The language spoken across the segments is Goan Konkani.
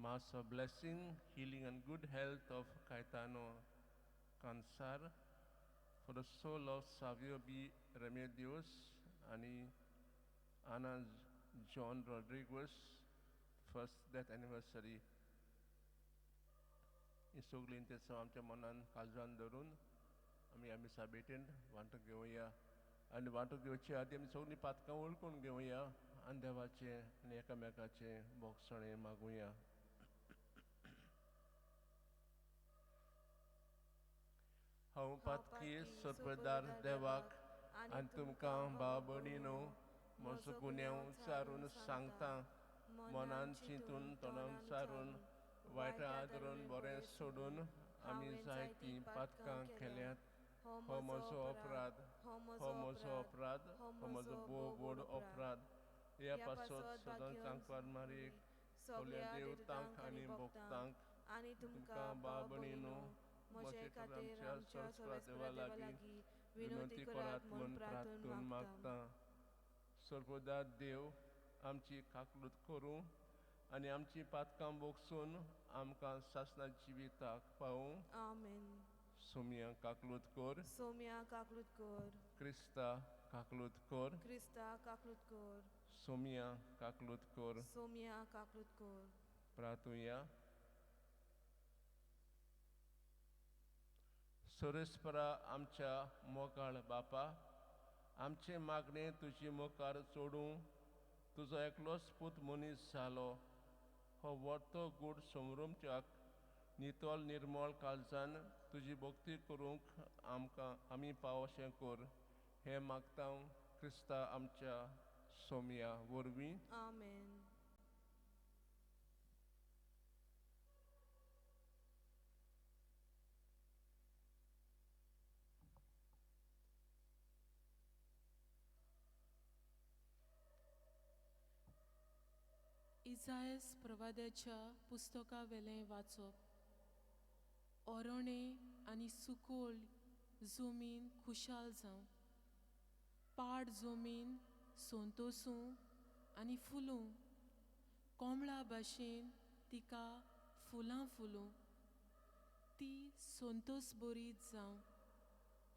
Mass of blessing, healing and good health of Caetano Kansar, for the soul of Savio B. Remedios आनी Ana John Rodrigues, first death anniversary. ही सगळीं इंतेसांव आमच्या मनान काळजान धरून आमी ह्या मिसा भेटेन वांटूंक घेवया आनी वांटूंक घेवचे आदी आमी सगळीं पातकां वळखून घेवया आनी देवाचें आनी एकामेकाचें भोगसणें मागुया. हांव पातकी सोपदार देवाक आनी तुमकां भाव भयणीनो म्हजो गुन्यांव चारून सांगता, मनान चिंतून तोंडान चारून वायटां आदरून बरें सोडून आमी जायतीं पातकां केल्यात. हो म्हजो अपराध, हो म्हजो अपराध, हो म्हजो भोव व्हड अपराध. ह्या पासत सदांच सांगपार मारीक सगल्या देवतांक आनी भक्तांक आनी तुमकां भाव भयणीनो म्हजे खातीर आमच्या सर्वेस्परा सर्वेस्परा देवा देवा लागीं लागीं विनंती विनंती करात करात म्हूण म्हूण प्रार्थून प्रार्थून मागता. मागता. सर्वदा देव आमची काकलूत करूं आनी आमची पातकां भोगसून आमकां सासणा जिविताक पावूं. आमेन. सोमया काकलूत कर. सोम्या काकलूत कर. क्रिस्ता काकलूत कर. क्रिस्ता काकलूत कर. सोमया काकलूत कर. सोम्या काकलूत कर. प्रार्थुया. सोरेस्परा आमच्या मोगाळ बापा, आमचें मागणें तुजी मुखार चोडूं तुजो एकलोच पूत मनीस जालो. हो वर्तो गूढ समरुमच्याक नितळ निर्मळ काळजान तुजी भक्ती करूंक आमकां आमी पाव अशें कर, हें मागता क्रिस्ता आमच्या सोमया वरवीं. आमेन. इजायस प्रवाद्याच्या पुस्तकावेलें वाचप. ओरोणे आनी सुकोळ जमीन खुशाल जावं, पाड जमीन संतोसूं आनी फुलूं, कोमळा भाशेन तिका फुलां फुलूं, ती संतोस बरीत जावं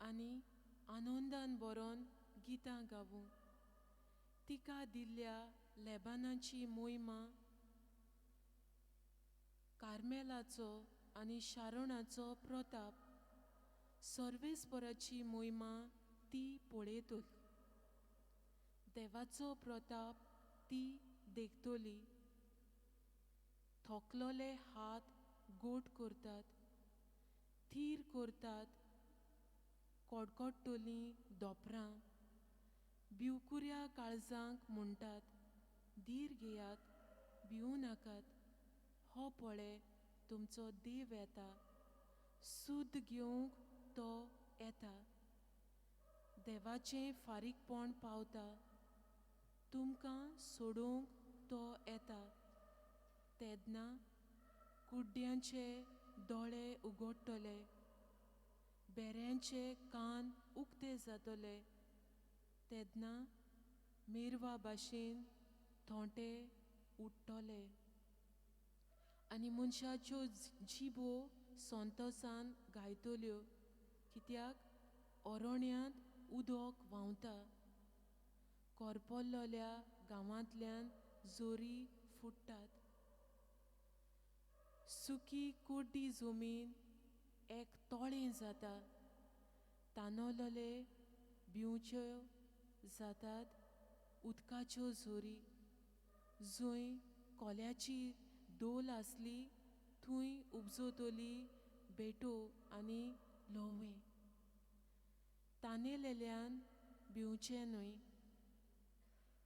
आनी आनंदान बरोवन गितां गावूं. तिका दिल्ल्या लेबानाची मोहिमा कार्मेलाचो आनी शारोणाचो प्रताप, सर्वेस्पराची मोहिमा ती पळयतली, देवाचो प्रताप ती देखतली. थकलोले हात गोट करतात, थीर करतात, कडकडटलीं दोपरां, भिवकुऱ्या काळजांक म्हणटात, धीर घेयात, भिवूं नाकात, हो पळय तुमचो देव येता, सुद्द घेवंक तो येता, देवाचें फारीकपण पावता, तुमकां सोडोवंक तो येता. तेन्ना कुड्ड्यांचे दोळे उगडटले, बेऱ्यांचे कान उक्ते जातले, तेन्ना मेरवा भाशेन थोंटे उडटले आनी मनशाच्यो जिबो संतोसान गायतल्यो, कित्याक ओरोण्यांत उदक व्हांवता, कोरपोल्लोल्या गांवांतल्यान जोरी फुट्टात. सुकी कुड्डी जमीन एक तळें जाता, तानवलोले भिवच्यो जातात उदकाच्यो झोरी, जंय कोल्याची दोल आसली थंय उपजतली बेटो आनी ल्हंवें. तानेलेल्यान भिवचें न्हय,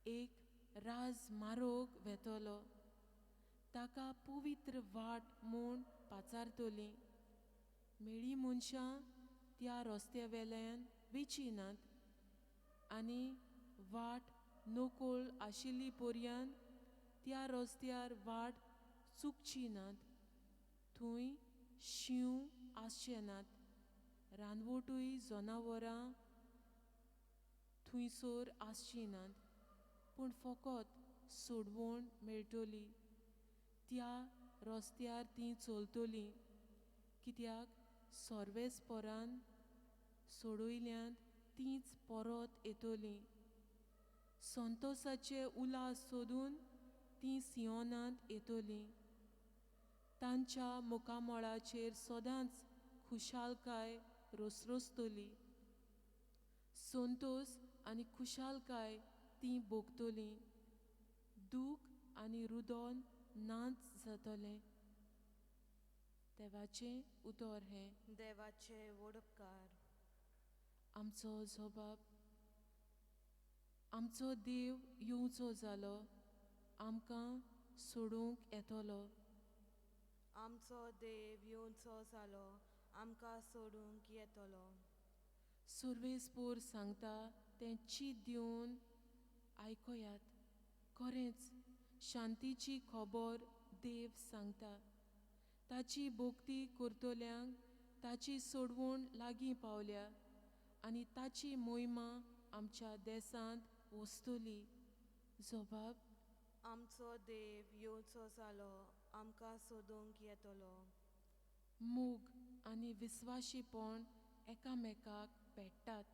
एक राज मारोग वेतलो, ताका पवित्र वाट म्हूण पाचारतली. मेळी मनशां त्या रस्त्या वेल्यान वेची नात आनी वाट नकळ आशिल्ली पर्यंत त्या रस्त्यार वाट चुकची नात. थंय शींव आसचे नात, रानवटूय जनावरां थंयसर आसची नात, पूण फकत सोडवण मेळटली त्या रस्त्यार तीं चलतलीं, कित्याक सर्वेस्परान सोडयल्यांत तींच परत येतलीं. संतोसाचे उल्हास सोदून तीं सियोनांत येतलीं. तांच्या मुखामळाचेर सदांच खुशालकाय रसरसतली. संतोस आनी खुशालकाय तीं भोगतलीं. दूख आनी रुदोन नाच जातलें. देवाचें उतर हें. देवाचे वडपकार. आमचो जबाब आमचो देव येवचो जालो, आमकां सोडूंक येतलो. आमचो देव येवचो जालो, आमकां सोडूंक येतलो. सुर्वेसपूर सांगता तें चीत दिवन आयकयात. खरेंच शांतीची खबर देव सांगता. ताची भक्ती करतल्यांक ताची सोडवण लागीं पावल्या आनी ताची मोहिमा आमच्या देसांत वसतली. जबाब आमचो देव येवचो जालो, आमकां सोदूंक येतलो. मोग आनी विस्वाशीपण एकामेकाक पेट्टात.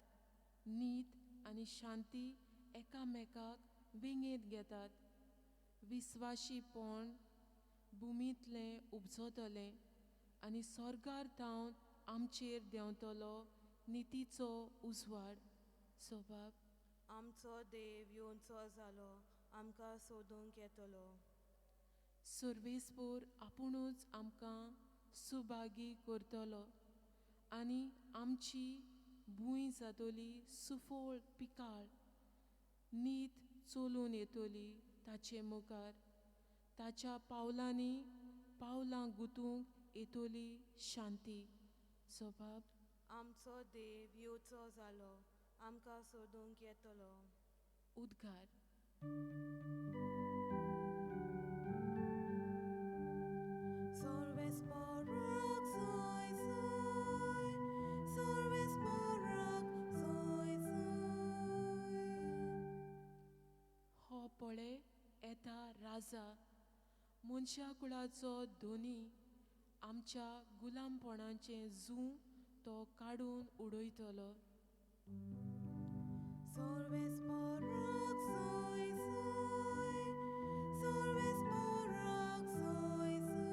नीत आनी शांती एकामेकाक वेंगेंत घेतात. विस्वाशीपण भुमींतलें उपजतलें आनी स्वर्गार थावन आमचेर देंवतलो नितीचो उजवाड. सबाब आमचो देव येवचो जालो, आमकां सोदूंक येतलो. सर्वेस्पोर आपुणूच आमकां सुभागी करतलो आनी आमची भूंय जातली सुफळ पिकाळ. नीत चलून येतली ताचे मुखार. ताच्या पावलांनी पावलां गुतूंक येतली शांती. सबाब आमचो देव येवचो जालो, आमकां सोदूंक येतलो. उद्गार. सर्वेस्पोराक सोय सोय, सर्वेस्पोराक सोय सोय. हो पळे येता राजा, मनशा कुळाचो धोनी. आमच्या गुलामपणाचें जूं तो काडून उडयतलो. सर्वेस्पोराक सोय सोय, सर्वेस्पोराक सोय सोय.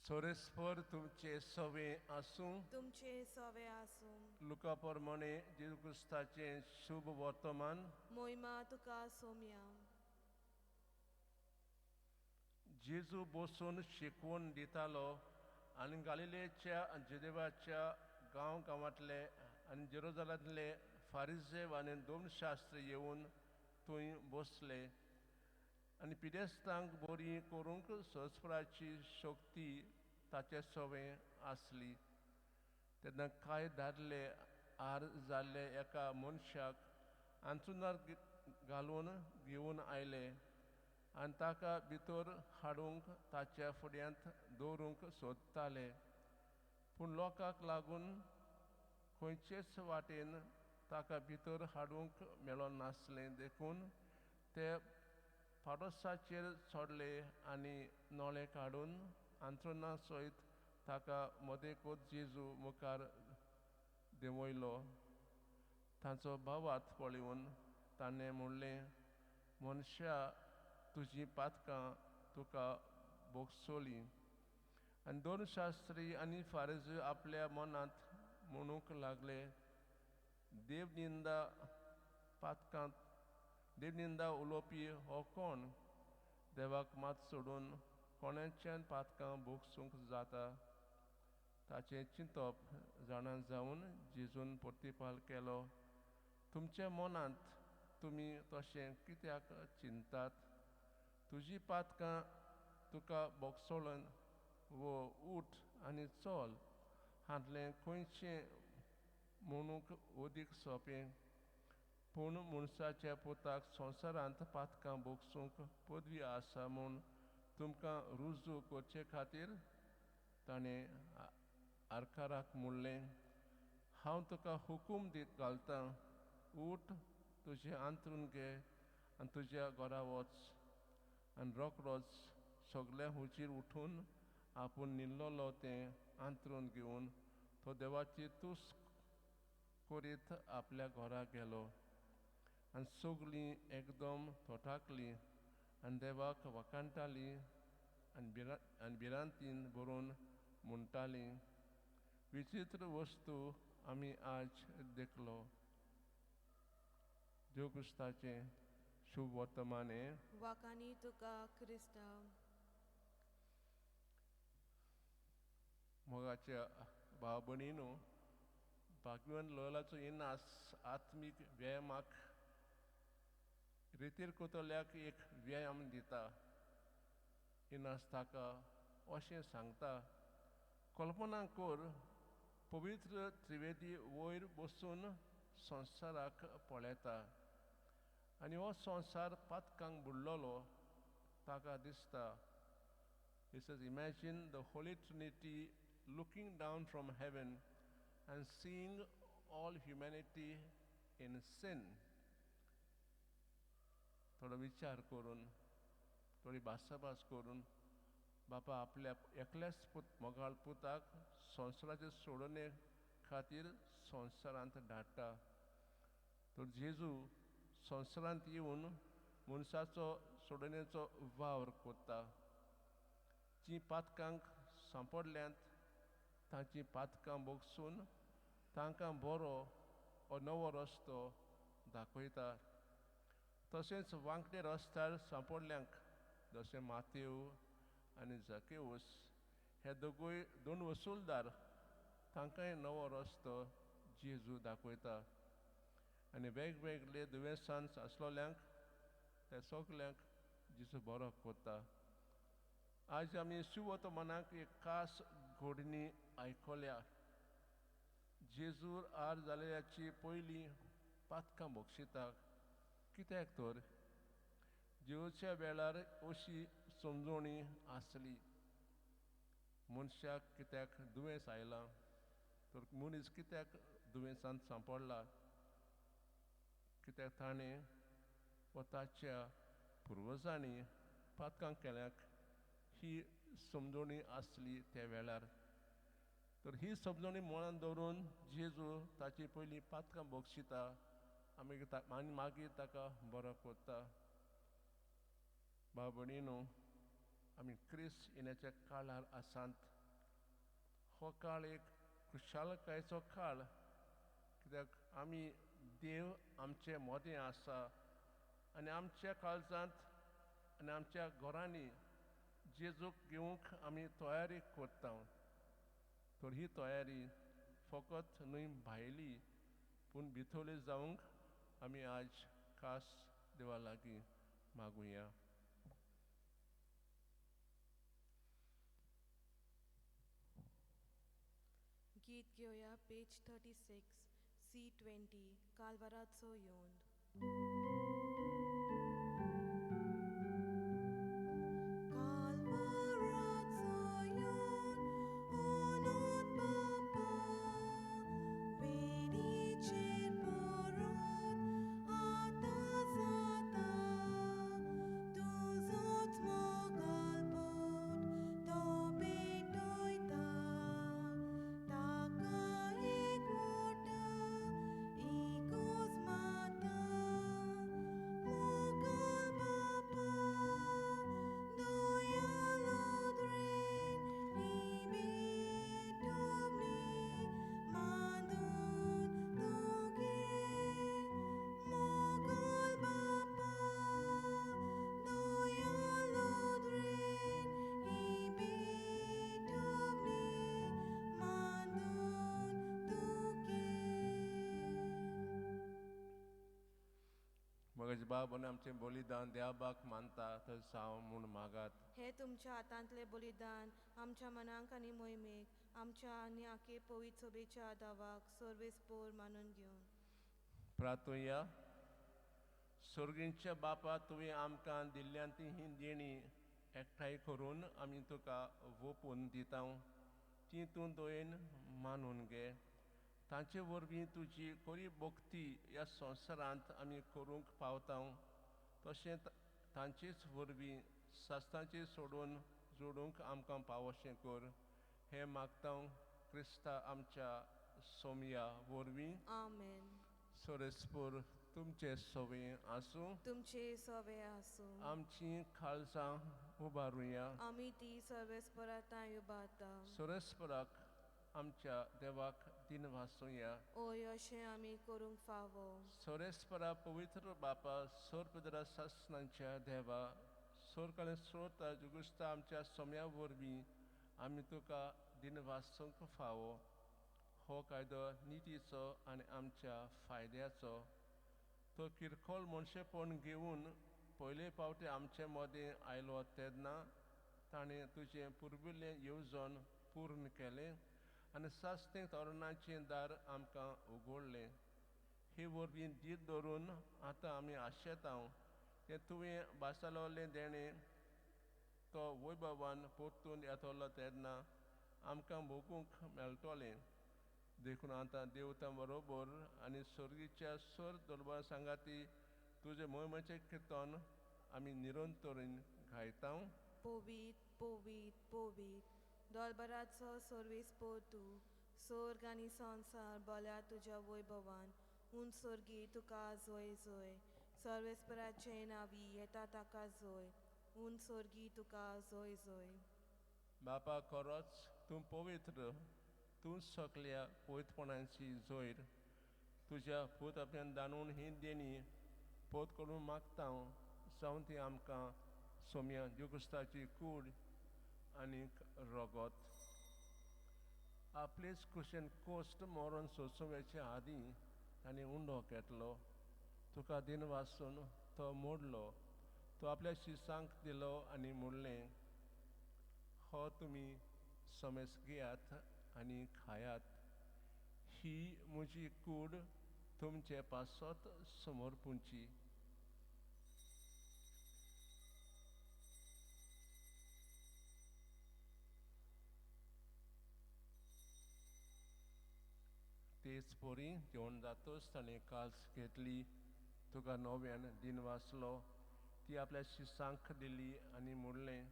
सोरेस्पर तुमचे सवे आसूं. तुमचे सवे आसूं. लुका प्रमाणे जेजू क्रिस्ताचें शुभ वर्तमान. मोहिमा तुका सोम्या. जेजू बसून शिकवण दितालो आनी गालिलेच्या आनी जुदेवाच्या गांव गांवांतले आनी जेरुजलांतले फारिजेव आनी धर्मशास्त्री येवन थंय बसले आनी पिडेस्तांक बरी करूंक संस्पराची शक्ती ताचे सवें आसली. तेन्ना कांय दादले आर जाल्ले एका मनशाक आंचुनार घालून घेवन आयले आनी ताका भितर हाडूंक ताच्या फुड्यांत दवरूंक सोदताले. पूण लोकांक लागून खंयचेच वाटेन ताका भितर हाडूंक मेळनासलें, देखून ते पाडोसाचेर चडले आनी नळे काडून आंतरुणा सयत ताका मदेकूच जेजू मुखार देंवयलो. तांचो भावार्थ पळोवन ताणें म्हणलें, मनशा, तुजीं पातकां तुका भोगसोलीं. आनी दोन शास्त्री आनी फारिजी आपल्या मनांत म्हणूंक लागले, देवनिंदा पातकांत देवनिंदा उलोवपी हो कोण? देवाक मात सोडून कोणाच्यान पातकां भोगसूंक जाता? ताचें चिंतप जाणा जावन जेजून प्रतिपाल केलो, तुमच्या मनांत तुमी तशें कित्याक चिंतात? तुजी पातकां तुका भोगसोलन वो उठ आनी चल हांतलें खंयचें म्हणूंक अदीक सोंपें? पूण मनशाच्या पुताक संवसारांत पातकां भोगसूंक पदवी आसा म्हूण तुमकां रुजू करचे खातीर ताणें आरकाराक म्हणलें, हांव तुका हुकूम दीत घालतां, उठ, तुजें आंतरून घे आनी तुज्या घरा वच. आनी रोकडोच सगळ्या हुजीर उठून आपूण न्हिदलेलो तें आंतरून घेवन तो देवाची तुस्त करीत आपल्या घरा गेलो. आनी सगळीं एकदम थोटाकलीं आनी देवाक वखाणटालीं आनी भिरांतीन भरून म्हणटालीं, विचित्र वस्तू आमी आज देखलो. देव क्रिस्ताचें शुभ वर्तमान हें. वाकानी तुका क्रिस्तांव. मोगाच्या भाव भयणीनो, भाग्यवान लोयलाचो इनास आत्मीक व्यायामाक रितीर कोतल्याक एक व्यायाम दिता. इनास ताका अशें सांगता, कल्पना कर, पवित्र त्रिवेदी वयर बसून संवसाराक पळयता आनी हो संवसार पातकांक बुडलेलो ताका दिसता. He says, imagine the Holy Trinity looking down from heaven and seeing all humanity in sin. थोडो विचार करून, थोडी भासाभास करून बापा आपल्या एकल्याच पूत मोगाळ पुताक संवसाराचे सोडोवणे खातीर संवसारांत धाडटा. तर जेजू संवसारांत येवन मनशाचो सोडोवणेचो वावर कोत्ता. जीं पातकांक सांपडल्यांत तांचीं पातकां भोगसून तांकां बरो हो नवो रस्तो दाखयता. तशेंच वांकड्या रस्त्यार सांपडल्यांक जशें मातेव आनी जकेवस हे दोगूय दोन वसुलदार तांकांय नवो रस्तो जेजू दाखयता. आनी वेगवेगळे दुयेंसान आसलोल्यांक त्या सगल्यांक जेजू बरो कोत्ता. आज आमी सुवर्तमानाक एक खास घोडणी आयकल्या. जेजूर आर जाल्ल्याची पयलीं पातकां बक्षिता. कित्याक तर जेजूच्या वेळार अशी समजोणी आसली, मनशाक कित्याक दुयेंस आयलां तर मनीस कित्याक दुयेंसान सांपडला, कित्याक ताणें वा ताच्या पुर्वजांनी पातकां केल्याक ही समजोणी आसली त्या वेळार. तर ही समजोणी मनान दवरून जेजू ताची पयलीं पातकां बक्षिता आमी आनी मागीर ताका बरो कोत्ता. भाव भयणीनो, आमी क्रिस्त येण्याच्या काळार आसात. हो काळ एक खुशालकायेचो काळ, कित्याक आमी देव आमचे मोदें आसा आनी आमच्या काळजांत आनी आमच्या घरांनी जेजूक घेवंक आमी तयारी करता. तर ही तयारी फकत न्हय भायली पूण भितरली जावंक आमी आज खास देवा लागीं मागुया. गीत घेवया पेज 36 C20 कालवाराचो योंद. मगज बाबान आमचें बलिदान देवाक मानता तर साव म्हूण मागात. हे तुमच्या हातांतलें बलिदान आमच्या मनाक आनी मोहिमेक आमच्या आनी आखे पवित्र सभेच्या दावाक सर्वेस्पोर मानून घेवन प्रार्थुया. सर्गींच्या बापा, तुवें आमकां दिल्ल्यान ती ही देणी एकठांय करून आमी तुका वोपून दिता, ती तूं दयेन मानून घे. तांचे वरवीं तुजी खरी भक्ती ह्या संवसारांत आमी करूंक पावता. तशेंच तांचेच वरवीं सास्तांचे सोडून जोडूंक आमकां पावोशें कर. हें मागता क्रिस्ता आमच्या सोमया वरवीं. आमेन. सोरेस्पूर तुमचे सवे आसूं. तुमचे सवे आसूं. आमची खालसां उबारुया. आमी ती सर्वेस्परातां उबारता. सोरेस्पराक आमच्या देवाक दिन वासुया. ओय अशें आमी करूंक फावो. सोरेस्परा पवित्र बापा सोरपदरा सासनांच्या देवा सोरकाले स्रोता जुगुस्ता आमच्या सोम्या वरवीं आमी तुका दिन वासूंक फावो. हो कायदो नितीचो आनी आमच्या फायद्याचो. तो किरकोळ मनशेपण घेवन पयले फावटी आमचे मदें आयलो तेन्ना ताणें तुजें पुर्विल्लें येवजण पूर्ण केलें आनी सासणे तोरणाचें दार आमकां उगडलें. हे वरवीं धीर धरून आतां आमी आशेता तें तुवें भासालोलें देणें तो वैभवान परतून येतलो तेन्ना आमकां भोगूंक मेळटलें. देखून आतां देवता बरोबर आनी स्वर्गीच्या स्वर दरबार सांगाती तुजें मोहिमेचें किर्तन आमी निरंतरीन गायता. पवीत पवीत पवीत दोलबराचो सर्वेस्पोर तूं स्वर्ग आनी संवसार बोल्या तुज्या वैभवान. उंच स्वर्गी तुका जोय जोय. सर्वेस्पराचें नांवी येता ताका जोय. उंच स्वर्गी तुका जोय जोय. बापा खरोच तूं पवित्र, तूं सगल्या पवित्रपणाची जोयर. तुज्या पूत आपल्यान दानून ही देणी पोत करून मागता जावन ती आमकां सोम्या जेजू कूड आनीक रगत. आपलेच कुशेन कोश्ट मरण सोंसोवचे आदीं ताणें उंडो घेतलो, तुका दिन वासून तो मोडलो, तो आपल्या शिसांक दिलो आनी म्हणलें, हो तुमी समेस घेयात आनी खायात. ही म्हजी कूड तुमचे पासत समर्पुची. तेच परी जेवण जातच ताणें काल्स घेतली, तुका नव्यान दिन वाचलो, ती आपल्या शिसांक दिली आनी म्हणलें,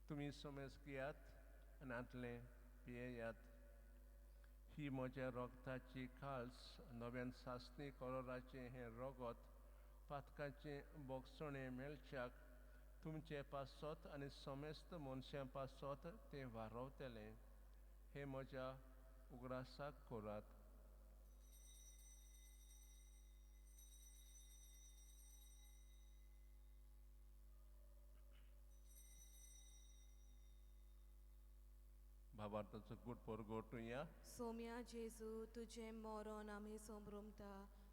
तुमी समेस घेयात आनी आंतलें पियेयात. ही म्हज्या रोगताची काल्स, नव्यान सासणी करोराचें हें रोगत पातकाचें बोगसणें मेळच्याक तुमचे पासत आनी समेस्त मनशां पासत तें वारवतलें. हें म्हज्या उगडासाक करात. भावार्थाचो गूट परगटुया. सोम्या जेजू तुजें मरण आमी संभ्रमता,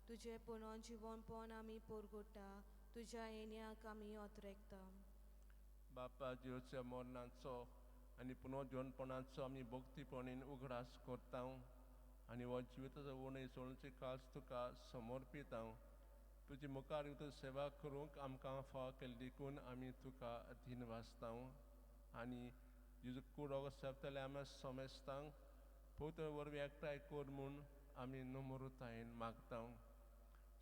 तुजें पुनोन जिवनपण आमी परगट्टा, तुज्या येण्याक आमी अत्रेकता. बापा जेजूच्या मरणाचो आनी पुनर्जीवनपणाचो आमी भक्तीपणीन उगडास करता आनी हो जिविताचो उणें सोडची खास तुका समर्पिता. तुजी मुखार तुजी सेवा करूंक आमकां फाव केली देखून आमी तुका धीन वाचता आनी जेजू कूड सेपतले आमी समेस्तांक पवित्र वरवीं एकठांय कर म्हूण आमी नम्रतायेन मागता.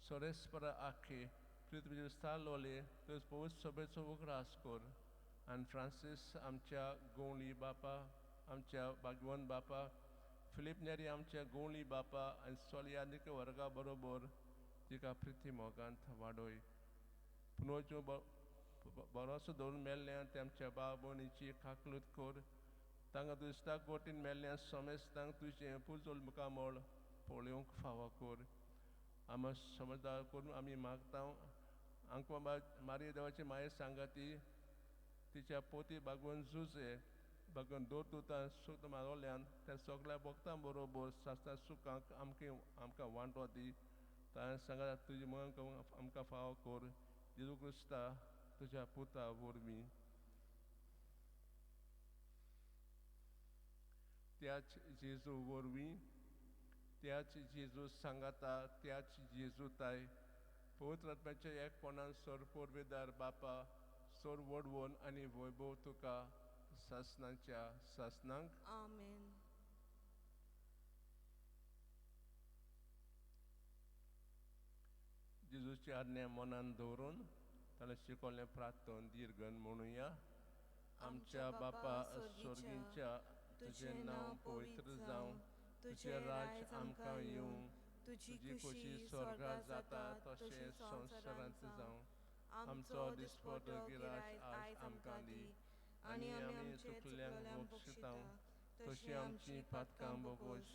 सोरेस्परा आखे पृथ्वी स्थालोले तुज पवित्र सभेचो उगडास कर आनी फ्रांसीस आमच्या गोवली बापा, आमच्या भागवंत बापा, फिलीप नेरी आमच्या गोवली बापा आनी सोलियानिक वर्गा बरोबर तिका प्रिती मोगांत वाडोय. पुनोज्यो बरोसो दवरून मेल्ल्या ते आमच्या बाब भयणीची काकलूत कर. तांकां दुसऱ्या गोटीन मेल्ल्या समेस्तांक तुजें पुजोल मुखामळ पळोवंक फावो कर. आमी समजदार करून आमी मागता. आमकां मारी देवाची माये सांगाती तिच्या पोती बागोवन झुजे बागोवन दोर सुख मारवल्यान त्या सगळ्या भक्तां बरोबर सासणा सुखांक आमकां वांटो दी. ताणें सांगा तुजी मन आमकां फावो कर. जेजू क्रिस्ता तुज्या पुता वरवीं. त्याच जेजू वरवीं, त्याच जेजू सांगाता, त्याच जेजू ताय पवित्र आत्म्याच्या एकपणान सर पोरवेदार बापा सोर वडवण आनी वैभव तुका सासणाच्या सासणांक. आमेन. जेजूची आज्ञा मनान दवरून ताणें शिकवलें प्रार्थन दीर्घन म्हणुया. आमच्या बापा स्वर्गीच्या, तुजें नांव पवित्र जावं, तुजें राज्य आमकां येवं, तुजी खोशी स्वर्गात जाता तशें संवसारांत जावं. आमचो दिसपटो गिराज आज आमकां दी, आनी आमी चुकल्यांक बक्षिता तशी आमची पातकां बोगोस,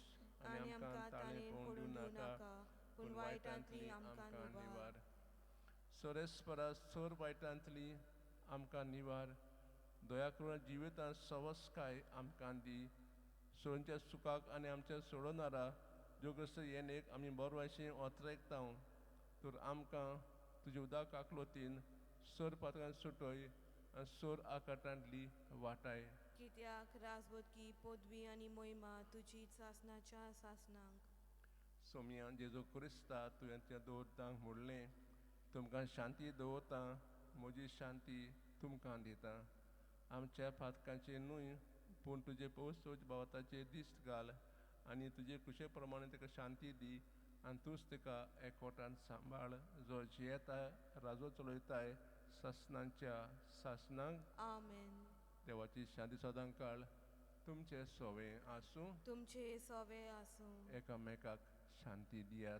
आनी आमकां ताळें पळोवन दिवं नाका, पूण वायटांतली आमकां निवार. सोरेस्परा सोर वायटांतली आमकां निवार. दया करून जिवितांत सवस्काय आमकां दी. सोंच्या सुखाक आनी आमच्या सोडोनारा ज्योग्रस्त येणेक आमी बरवाशी ओतरेकता, तर आमकां तुजे उदक आकलोतीन सोर पातकान सुटय आनी सोर आकाटांतली वाटाय. कित्याक राजबोधकी पदवी आनी मोहिमा तुजी सासनाच्या सासनांक. सोमया जेजू क्रिस्ता, तुवें त्या दवरतांक म्हणलें, तुमकां शांती दवरता, म्हजी शांती तुमकां दिता. आमच्या पातकांचे न्हय पूण तुजे पवित्र भावाताचे दिश्ट घाल आनी तुजे कुशे प्रमाणे ताका शांती दी, आनी तूंच ताका एकवटान सांबाळ, जो जियेता राजो चलयताय सासनांच्या सासनांक. आमेन. देवाची शांती सदां काळ तुमचे सोवे आसूं. तुमचे सोवे आसूं. एकामेकाक शांती दियात.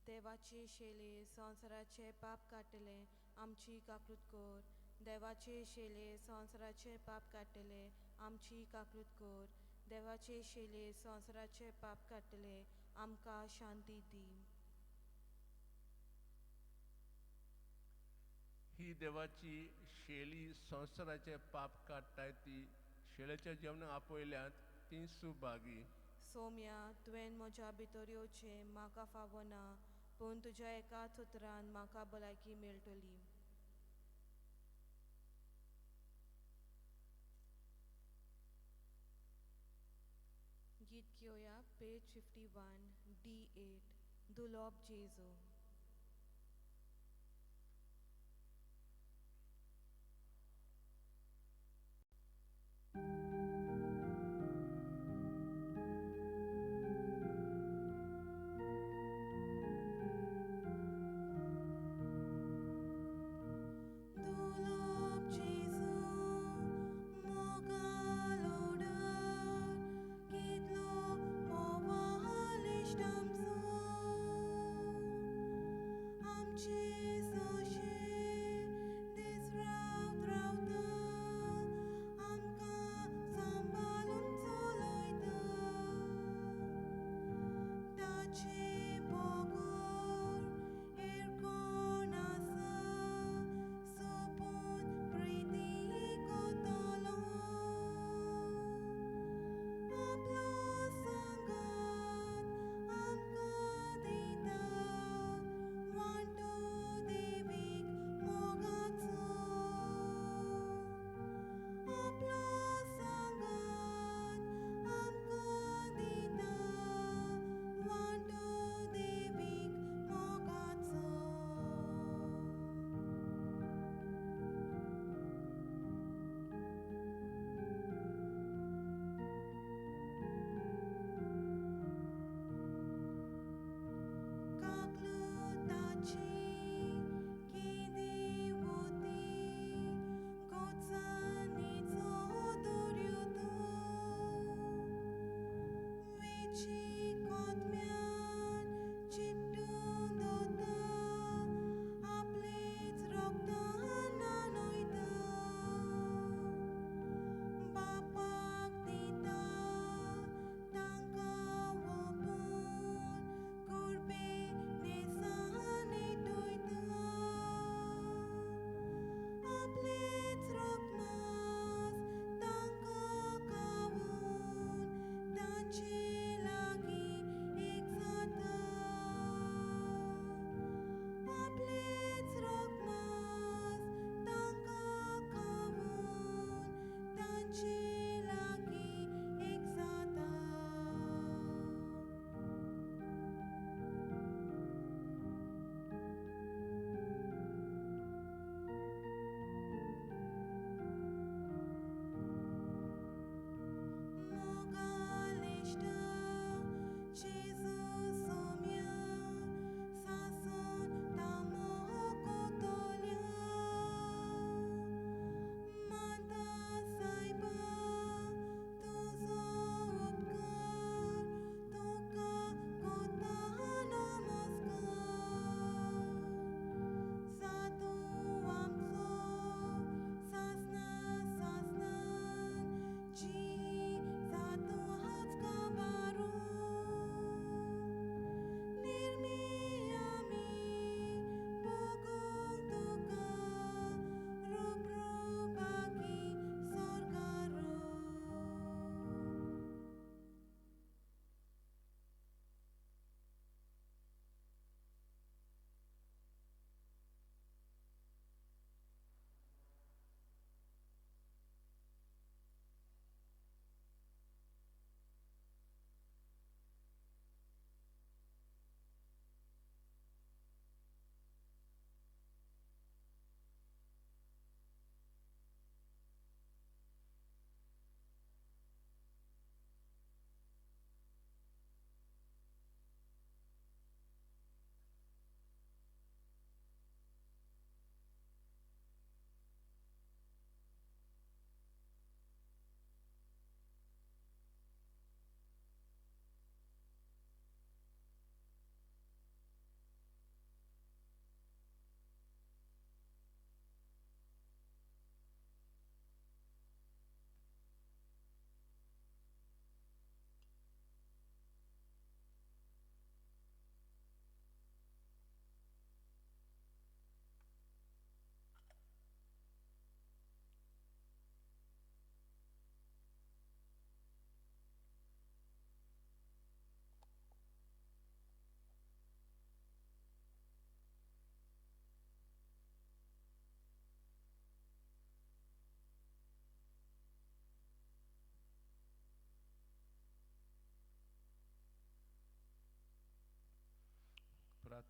देवाचे शेले संवसाराचे पाप काडटले, आमची काकूत कर. देवाचे शेले संवसाराचे पाप काडटले, आमची काकूत कर. देवाचे शेले संवसाराचे पाप काडटले, आमकां शांती दी. ही देवाची शेली संवसाराचे पाप काडटाय ती शेलेच्या जेवणाक आपयल्यांत ती सुभागी. सोम्या, तुवें म्हज्या भितर येवचें म्हाका फावना, पूण तुज्या एकाच उतरान म्हाका भलायकी मेळटली. गीत घेवया पेज 51 D8, दुलोब जेजू. कितलो मोवाल इश्टामचो.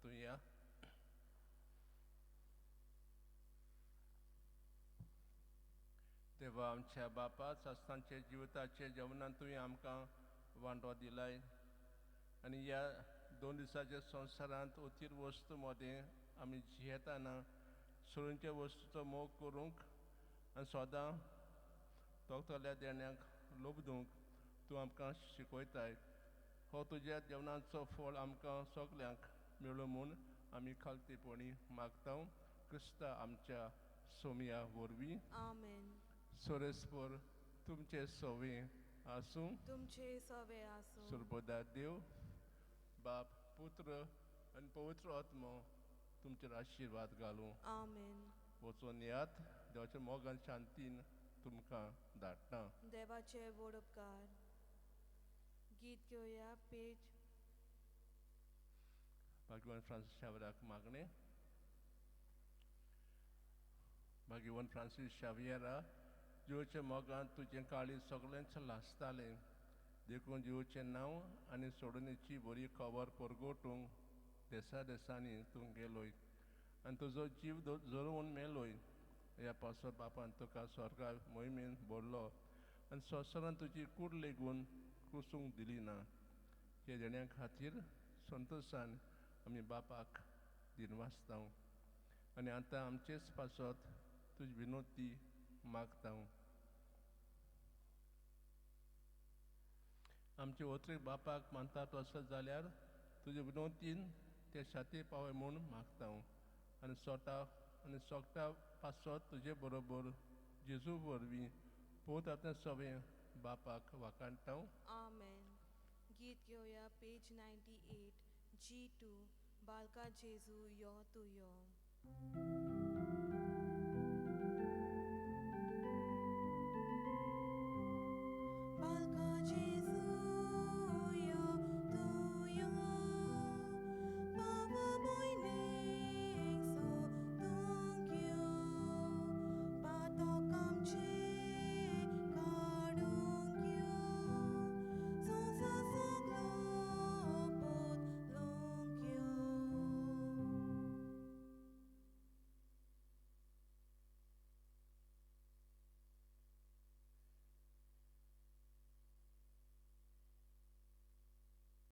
प्रार्थुया. देवा आमच्या बापा, सासणाच्या जिविताचे जेवणान तुवें आमकां वांटो दिलाय आनी ह्या 2 दिसाच्या संवसारांत अथीर वस्तू मदें आमी जियेतना सोडूनच्या वस्तूचो मोग करूंक आनी सदां तोखतल्या देण्याक लोबदूंक तूं आमकां शिकयताय. हो तुज्या जेवणाचो फळ आमकां सगल्यांक मेळूं म्हूण आमी खालतेपणी मागता, क्रिस्ता आमच्या सोमया वरवीं. आमेन. सोरेस्पर तुमचे सवे आसूं. तुमचे सवे आसूं. सुरबोदा देव बाप, पुत्र आनी पवित्र आत्मो तुमचेर आशिर्वाद घालूं. आमेन. वचून यात, देवाच्या मोगान शांतीन तुमकां धाडटा. देवाचे व्हड उपकार. गीत घेवया पेज भाग्यवान फ्रांसीस शावराक मागणें. भाग्यवान फ्रांसीस शावियरा, जिवाच्या मोगान तुजें काळीज सगळेंच लासतालें, देखून जिवाचें नांव आनी सोडणेची बरी खबर परगटूंक देसा देसांनी तूं गेलोय आनी तुजो जीव जरोवन मेलोय. ह्या पासत बापान तुका स्वर्गा मोहिमेन भरलो आनी संवसारान तुजी कूड लेगून कुसूंक दिली ना. हे देण्या खातीर संतोशान आमी बापाक दिनवासता आनी आतां आमचेच पासत तुजी विनोती मागता. आमचे ओत्रेक बापाक मानतात आसत जाल्यार तुजे विनोतीन ते शाती पावय म्हूण मागता आनी सोटा आनी सोगटा पासत तुजे बरोबर जेजू वरवीं पोत आतां सगळें बापाक वाखाणटा. आमेन. गीत घेवया पेज 98 G2 बालका जेजू यो तूं यो.